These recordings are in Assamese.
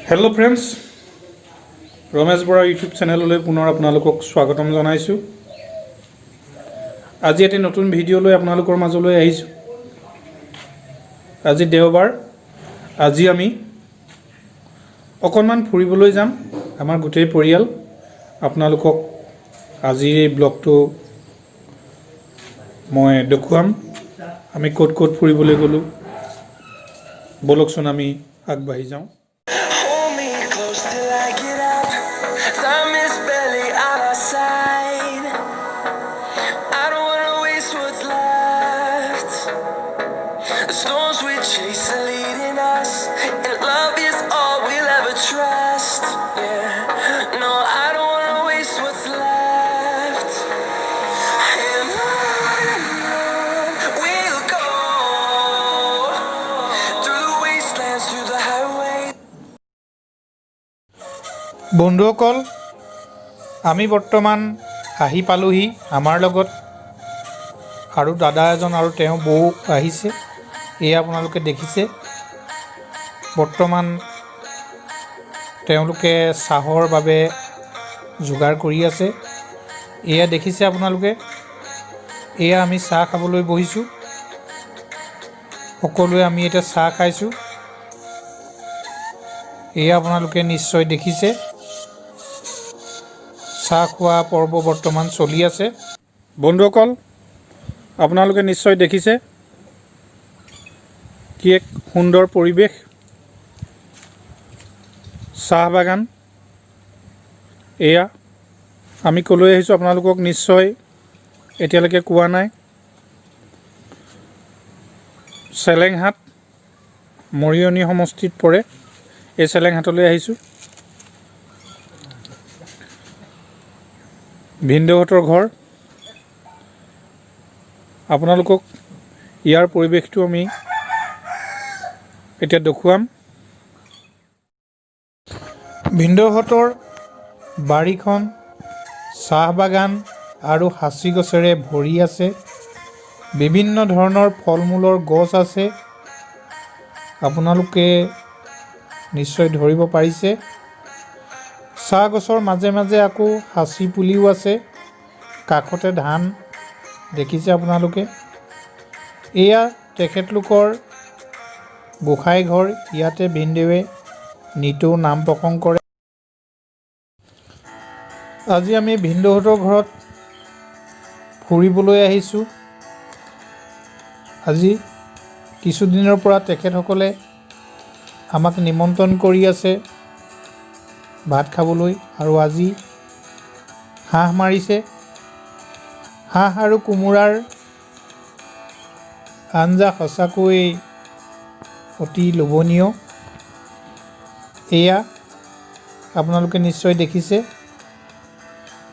Hello' friends, Ramesh Bora YouTube চেনেললৈ পুনৰ আপোনালোকক স্বাগতম জনাইছোঁ। আজি এটি নতুন ভিডিঅ' লৈ আপোনালোকৰ মাজলৈ আহিছোঁ। আজি দেওবাৰ। আজি আমি অকণমান ফুৰিবলৈ যাম, আমাৰ গোটেই পৰিয়াল। আপোনালোকক আজিৰ এই ব্লগটো মই দেখুৱাম, আমি ক'ত ক'ত ফুৰিবলৈ গ'লোঁ। ব'লকচোন, আমি আগবাঢ়ি যাওঁ। Hold me close till I get up. Time is barely on our side. I don't wanna waste what's left. The storms we chase are leading us, and love is all we'll ever trust. Yeah, no, I don't wanna waste what's left. And on we'll go through the wastelands, through the highways. বন্ধুসকল, আমি বৰ্তমান আহি পালোহি। আমাৰ লগত আৰু দাদা এজন আৰু তেওঁ বৌ আহিছে। এয়া আপোনালোকে দেখিছে। বৰ্তমান তেওঁলোকে চাহৰ বাবে যোগাৰ কৰি আছে। এয়া দেখিছে আপোনালোকে, এয়া আমি চাহ খাবলৈ বহিছোঁ। সকলোৱে আমি এতিয়া চাহ খাইছোঁ। এয়া আপোনালোকে নিশ্চয় দেখিছে, চাহ খোৱা পৰ্ব বৰ্তমান চলি আছে। বন্ধুসকল, আপোনালোকে নিশ্চয় দেখিছে কি এক সুন্দৰ পৰিৱেশ, চাহ বাগান। এয়া আমি ক'লৈ আহিছোঁ, আপোনালোকক নিশ্চয় এতিয়ালৈকে কোৱা নাই। চেলেংহাট মৰিয়নি সমষ্টিত পৰে। এই চেলেংহাটলৈ আহিছোঁ, ভিনদেউহঁতৰ ঘৰ। আপোনালোকক ইয়াৰ পৰিৱেশটো আমি এতিয়া দেখুৱাম। ভিনদেউহঁতৰ বাৰীখন চাহ বাগান আৰু সাঁচি গছেৰে ভৰি আছে। বিভিন্ন ধৰণৰ ফল মূলৰ গছ আছে। আপোনালোকে নিশ্চয় ধৰিব পাৰিছে। চাহ গছৰ মাজে মাজে আকৌ সাঁচি পুলিও আছে। কাষতে ধান দেখিছে আপোনালোকে। এয়া তেখেতলোকৰ গোঁসাই ঘৰ। ইয়াতে ভিনদেউৱে নিতৌ নাম প্ৰসংগ কৰে। আজি আমি ভিনদেউহঁতৰ ঘৰত ফুৰিবলৈ আহিছোঁ। আজি কিছুদিনৰ পৰা তেখেতসকলে আমাক নিমন্ত্ৰণ কৰি আছে ভাত খাবলৈ আৰু আজি হাঁহ মাৰিছে। হাঁহ আৰু কোমোৰাৰ আঞ্জা সঁচাকৈ অতি লোভনীয়। এয়া আপোনালোকে নিশ্চয় দেখিছে,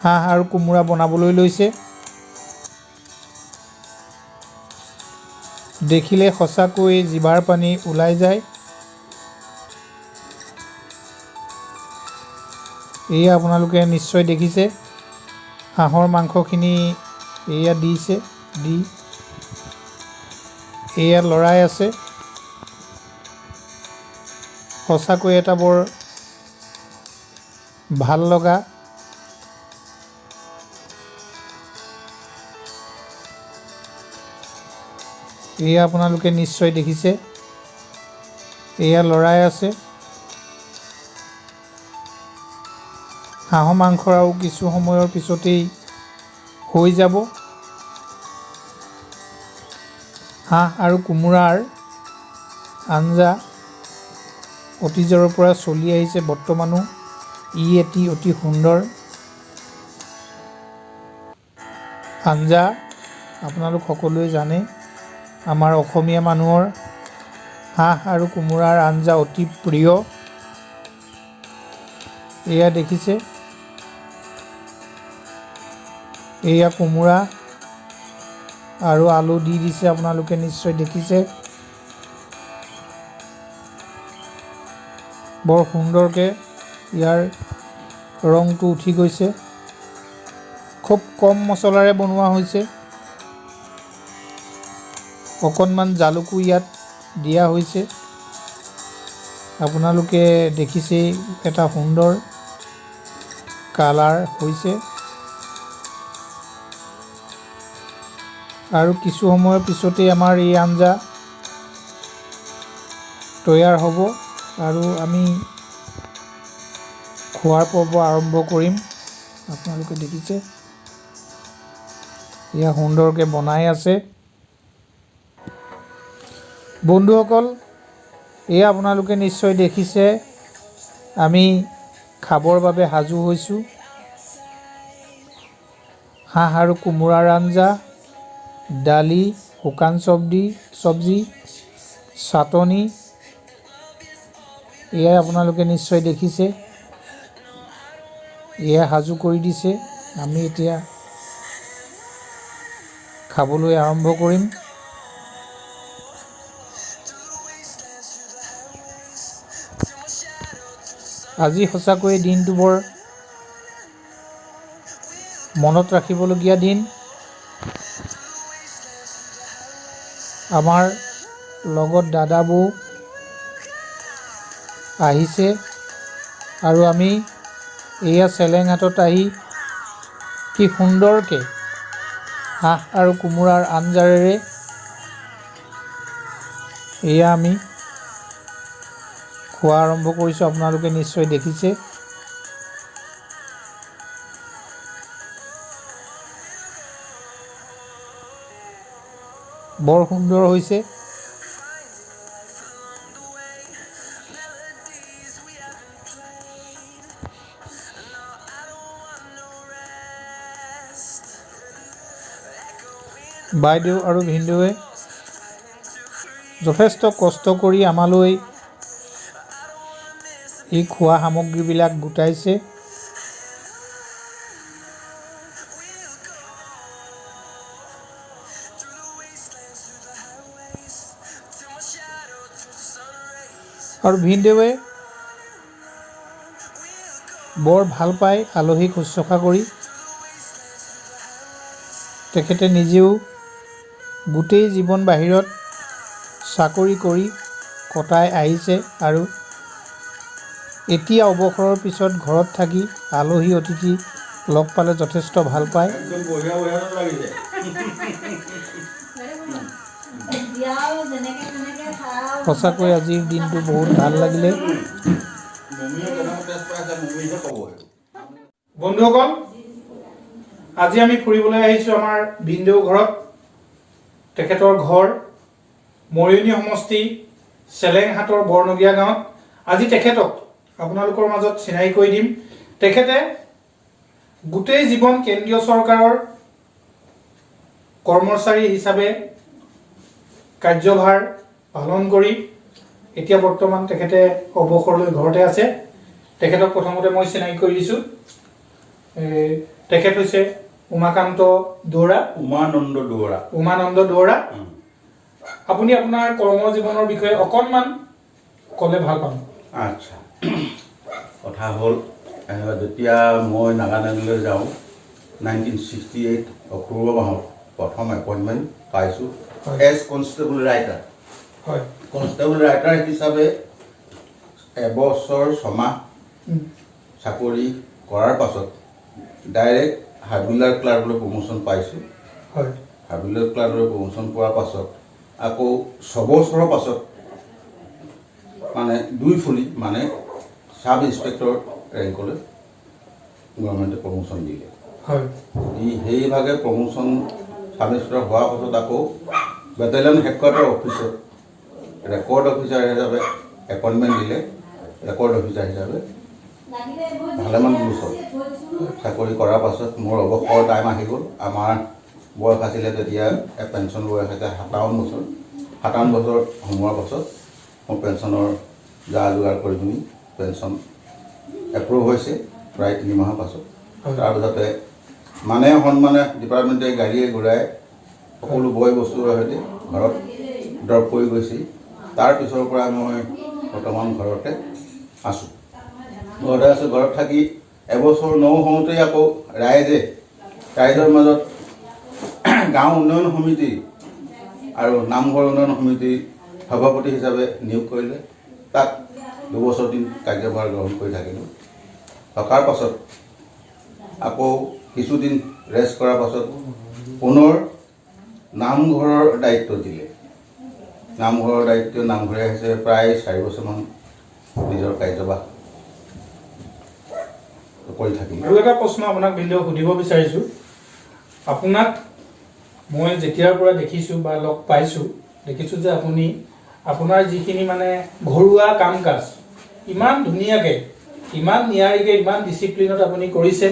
হাঁহ আৰু কোমোৰা বনাবলৈ লৈছে। দেখিলে সঁচাকৈ জিভাৰ পানী ওলাই যায়। এয়া আপোনালোকে নিশ্চয় দেখিছে, হাঁহৰ মাংসখিনি এয়া দিছে, দি এয়া লৰাই আছে। সঁচাকৈ এটা বৰ ভাল লগা। এয়া আপোনালোকে নিশ্চয় দেখিছে, এয়া লৰাই আছে। হাঁহৰ মাংস আৰু কিছু সময়ৰ পিছতেই হৈ যাব। হাঁহ আৰু কোমোৰাৰ আঞ্জা অতীজৰ পৰা চলি আহিছে, বৰ্তমানো ই এটি অতি সুন্দৰ আঞ্জা। আপোনালোক সকলোৱে জানে, আমাৰ অসমীয়া মানুহৰ হাঁহ আৰু কোমোৰাৰ আঞ্জা অতি প্ৰিয়। এয়া দেখিছে, এয়া কোমোৰা আৰু আলু দি দিছে, আপোনালোকে নিশ্চয় দেখিছে। বৰ সুন্দৰকৈ ইয়াৰ ৰংটো উঠি গৈছে। খুব কম মছলাৰে বনোৱা হৈছে। অকণমান জালুকো ইয়াত দিয়া হৈছে। আপোনালোকে দেখিছেই, এটা সুন্দৰ কালাৰ হৈছে। আৰু কিছু সময়ৰ পিছতেই আমাৰ এই আঞ্জা তৈয়াৰ হ'ব আৰু আমি খোৱাৰ পৰ্ব আৰম্ভ কৰিম। আপোনালোকে দেখিছে, এয়া সুন্দৰকৈ বনাই আছে। বন্ধুসকল, এয়া আপোনালোকে নিশ্চয় দেখিছে, আমি খাবৰ বাবে সাজু হৈছোঁ। হাঁহ আৰু কোমোৰাৰ আঞ্জা, দালি, শুকান চব্জি, চাটনি, এয়াই আপোনালোকে নিশ্চয় দেখিছে। এয়া সাজু কৰি দিছে। আমি এতিয়া খাবলৈ আৰম্ভ কৰিম। আজি সঁচাকৈয়ে দিনটো বৰ মনত ৰাখিবলগীয়া দিন। আমাৰ লগত দাদা বৌ আহিছে আৰু আমি এয়া চেলেংহাটত আহি কি সুন্দৰকৈ হাঁহ আৰু কোমোৰাৰ আঞ্জাৰেৰে এয়া আমি খোৱা আৰম্ভ কৰিছোঁ। আপোনালোকে নিশ্চয় দেখিছে। বৰ সুন্দৰ হৈছে। বাইদেউ আৰু ভিনদেউৱে যথেষ্ট কষ্ট কৰি আমালৈ এই খোৱা সামগ্ৰীবিলাক গোটাইছে। আৰু ভিনদেউৱে বৰ ভাল পায় আলহীক শুশ্ৰূষা কৰি। তেখেতে নিজেও গোটেই জীৱন বাহিৰত চাকৰি কৰি কটাই আহিছে আৰু এতিয়া অৱসৰৰ পিছত ঘৰত থাকি আলহী অতিথি লগ পালে যথেষ্ট ভাল পায়। একদম বঢ়িয়া বঢ়িয়া লাগিছে। সঁচাকৈ আজিৰ দিনটো বহুত ভাল লাগিলে। মমীয়ে কেনেকুৱা টেষ্ট পাইছে, মমীহে ক'ব। বন্ধুসকল, আজি আমি ফুৰিবলৈ আহিছোঁ আমাৰ ভিনদেউ ঘৰত। তেখেতৰ ঘৰ মৰিয়নি সমষ্টি চেলেংহাটৰ বৰনগীয়া গাঁৱত। আজি তেখেতক আপোনালোকৰ মাজত চিনাকি কৰি দিম। তেখেতে গোটেই জীৱন কেন্দ্ৰীয় চৰকাৰৰ কৰ্মচাৰী হিচাপে কাৰ্যভাৰ পালন কৰি এতিয়া বৰ্তমান তেখেতে অৱসৰ লৈ ঘৰতে আছে। তেখেতক প্ৰথমতে মই চিনাকি কৰি দিছোঁ। তেখেত হৈছে উমাকান্ত দুৱৰা। উমানন্দ দুৱৰা। উমানন্দ দুৱৰা। আপুনি আপোনাৰ কৰ্মজীৱনৰ বিষয়ে অকণমান ক'লে ভাল পাম। আচ্ছা, কথা হ'ল এনেকুৱা, যেতিয়া মই নাগালেণ্ডলৈ যাওঁ 1968 অক্টোবৰ মাহত প্ৰথম এপইণ্টমেণ্ট পাইছোঁ as constable writer. Constable writer হিচাপে এবছৰ ছমাহ চাকৰি কৰাৰ পাছত ডাইৰেক্ট হাবিলদাৰ ক্লাৰ্কলৈ প্ৰমোশ্যন পাইছোঁ। হাবিলদাৰ ক্লাৰ্কলৈ প্ৰমোশ্যন পোৱাৰ পাছত আকৌ ছবছৰৰ পাছত মানে দুই ফুলি মানে চাব ইনস্পেক্টৰ ৰেংকলৈ গভৰ্ণমেণ্টে প্ৰমোশ্যন দিলে। দি সেইভাগে প্ৰমোশ্যন চাব ইনস্পেক্টৰ হোৱাৰ পাছত আকৌ বেটেলিয়ন হেডকোৱাৰ্টাৰ অফিচত ৰেকৰ্ড অফিচাৰ হিচাপে এপইণ্টমেণ্ট দিলে। ৰেকৰ্ড অফিচাৰ হিচাপে ভালেমান বছৰ চাকৰি কৰাৰ পাছত মোৰ অৱসৰ টাইম আহি গ'ল। আমাৰ বয়স আছিলে তেতিয়া পেঞ্চন বয়স আছিলে 57 বছৰ। 57 বছৰ সোমোৱাৰ পাছত মোৰ পেঞ্চনৰ যা যোগাৰ কৰি পিনি পেঞ্চন এপ্ৰুভ হৈছে প্ৰায় 3 মাহৰ পাছত। তাৰপিছতে মানে সন্মানে ডিপাৰ্টমেণ্টে গাড়ীয়ে ঘূৰাই সকলো বয় বস্তুৰ সৈতে ঘৰত ড্ৰপ কৰি গৈছিল। তাৰ পিছৰ পৰা মই বৰ্তমান ঘৰতে আছোঁ। ঘৰতে আছোঁ, ঘৰত থাকি এবছৰ নৌ হওঁতেই আকৌ ৰাইজৰ মাজত গাঁও উন্নয়ন সমিতি আৰু নামঘৰ উন্নয়ন সমিতিৰ সভাপতি হিচাপে নিয়োগ কৰিলে। তাত 2 বছৰ দিন কাৰ্যভাৰ গ্ৰহণ কৰি থাকিলোঁ। থকাৰ পাছত আকৌ কিছুদিন ৰেষ্ট কৰাৰ পাছত পুনৰ নামঘৰৰ দায়িত্ব দিলে। নামঘৰৰ দায়িত্ব নামঘৰীয়া হিচাপে প্ৰায় 4 বছৰমান নিজৰ কাৰ্যবাহ কৰি থাকিলোঁ। আৰু এটা প্ৰশ্ন আপোনাক ভিনদেউ সুধিব বিচাৰিছোঁ। আপোনাক মই যেতিয়াৰ পৰা দেখিছোঁ বা লগ পাইছোঁ, দেখিছোঁ যে আপুনি আপোনাৰ যিখিনি মানে ঘৰুৱা কাম কাজ ইমান ধুনীয়াকৈ, ইমান নিয়াৰিকৈ, ইমান ডিচিপ্লিনত আপুনি কৰিছে।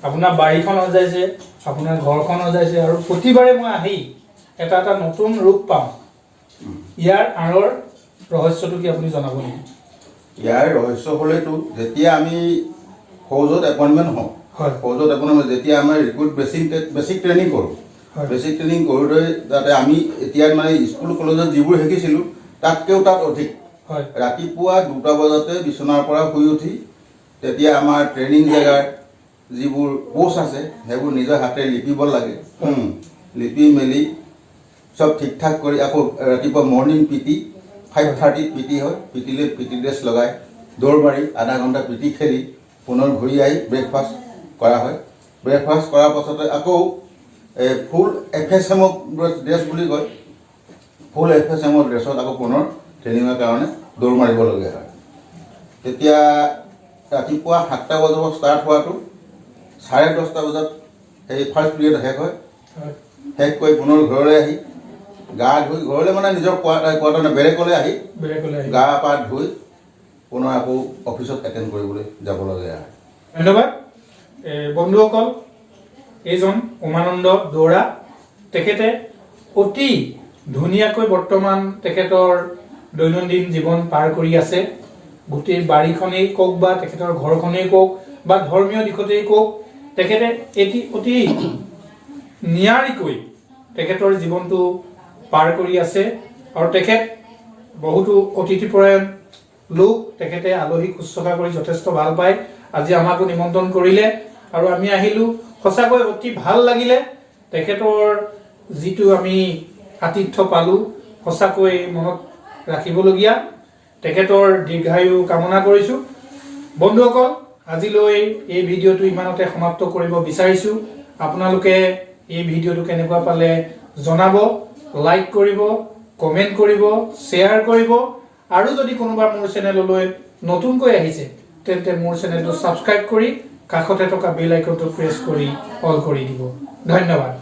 আপোনাৰ বাৰীখন সজাইছে, আপোনাৰ ঘৰখন সজাইছে আৰু প্ৰতিবাৰে মই আহি এটা এটা নতুন ৰূপ পাওঁ। ইয়াৰ আঁৰৰ ৰহস্যটো কি আপুনি জনাব নেকি? ইয়াৰ ৰহস্য হ'লেতো যেতিয়া আমি ফৌজত এপইণ্টমেণ্ট হওঁ, ফৌজত এপইণ্টমেণ্ট যেতিয়া আমাৰ ৰিক্ৰুট বেচিক বেচিক ট্ৰেইনিং কৰোঁ, বেচিক ট্ৰেইনিং কৰোঁতে যাতে আমি এতিয়া মানে স্কুল কলেজত যিবোৰ শিকিছিলোঁ, তাতকৈও তাত অধিক। ৰাতিপুৱা 2টা বজাতে বিচনাৰ পৰা শুই উঠি তেতিয়া আমাৰ ট্ৰেইনিং জেগাৰ যিবোৰ পোষ্ট আছে, সেইবোৰ নিজৰ হাতেৰে লিপিব লাগে। লিপি মেলি চব ঠিক ঠাক কৰি আকৌ ৰাতিপুৱা মৰ্ণিং PT, 5:30ত PT হয়। পিটিলৈ পিটি ড্ৰেছ লগাই দৌৰ মাৰি আধা ঘণ্টা পিটি খেলি পুনৰ ঘূৰি আহি ব্ৰেকফাষ্ট কৰা হয়। ব্ৰেকফাষ্ট কৰাৰ পাছতে আকৌ এই ফুল এফ এছ এমৰ ড্ৰেছ বুলি কয়, ফুল এফ এছ এমৰ ড্ৰেছত আকৌ পুনৰ ট্ৰেইনিঙৰ কাৰণে দৌৰ মাৰিবলগীয়া হয়। তেতিয়া ৰাতিপুৱা 7টা বজাৰ পৰা ষ্টাৰ্ট হোৱাটো 10:30 বজাত সেই ফাৰ্ষ্ট পিৰিয়ড শেষ হয়। শেষ কৰি পুনৰ ঘৰলৈ আহি গা ধুই, ঘৰলৈ মানে নিজৰ কোৱাৰ্টাৰ, কোৱাৰ্টাৰ নহয়, বেৰেকলৈ আহি বেলেগলৈ আহি গা পা ধুই পুনৰ আকৌ অফিচত এটেণ্ড কৰিবলৈ যাবলগীয়া হয়। ধন্যবাদ। বন্ধুসকল, এইজন উমানন্দ দুৱৰা। তেখেতে অতি ধুনীয়াকৈ বৰ্তমান তেখেতৰ দৈনন্দিন জীৱন পাৰ কৰি আছে। গোটেই বাৰীখনেই কওক বা তেখেতৰ ঘৰখনেই কওক বা ধৰ্মীয় দিশতেই কওক, তেখেতে এটি অতি নিয়াৰিকৈ তেখেতৰ জীৱনটো পাৰ কৰি আছে। আৰু তেখেত বহুতো অতিথিপৰায়ণ লোক। তেখেতে আলহীক শুশ্ৰূষা কৰি যথেষ্ট ভাল পায়। আজি আমাকো নিমন্ত্ৰণ কৰিলে আৰু আমি আহিলোঁ। সঁচাকৈ অতি ভাল লাগিলে। তেখেতৰ যিটো আমি আতিথ্য পালোঁ, সঁচাকৈ মনত ৰাখিবলগীয়া। তেখেতৰ দীৰ্ঘায়ু কামনা কৰিছোঁ। বন্ধুসকল, আজিলৈ এই ভিডিঅ'টো ইমানতে সমাপ্ত কৰিব বিচাৰিছোঁ। আপোনালোকে এই ভিডিঅ'টো কেনেকুৱা পালে জনাব, লাইক কৰিব, কমেণ্ট কৰিব, শ্বেয়াৰ কৰিব। আৰু যদি কোনোবা মোৰ চেনেললৈ নতুনকৈ আহিছে, তেন্তে মোৰ চেনেলটো ছাবস্ক্ৰাইব কৰি কাষতে থকা বেল আইকনটো প্ৰেছ কৰি অল কৰি দিব। ধন্যবাদ।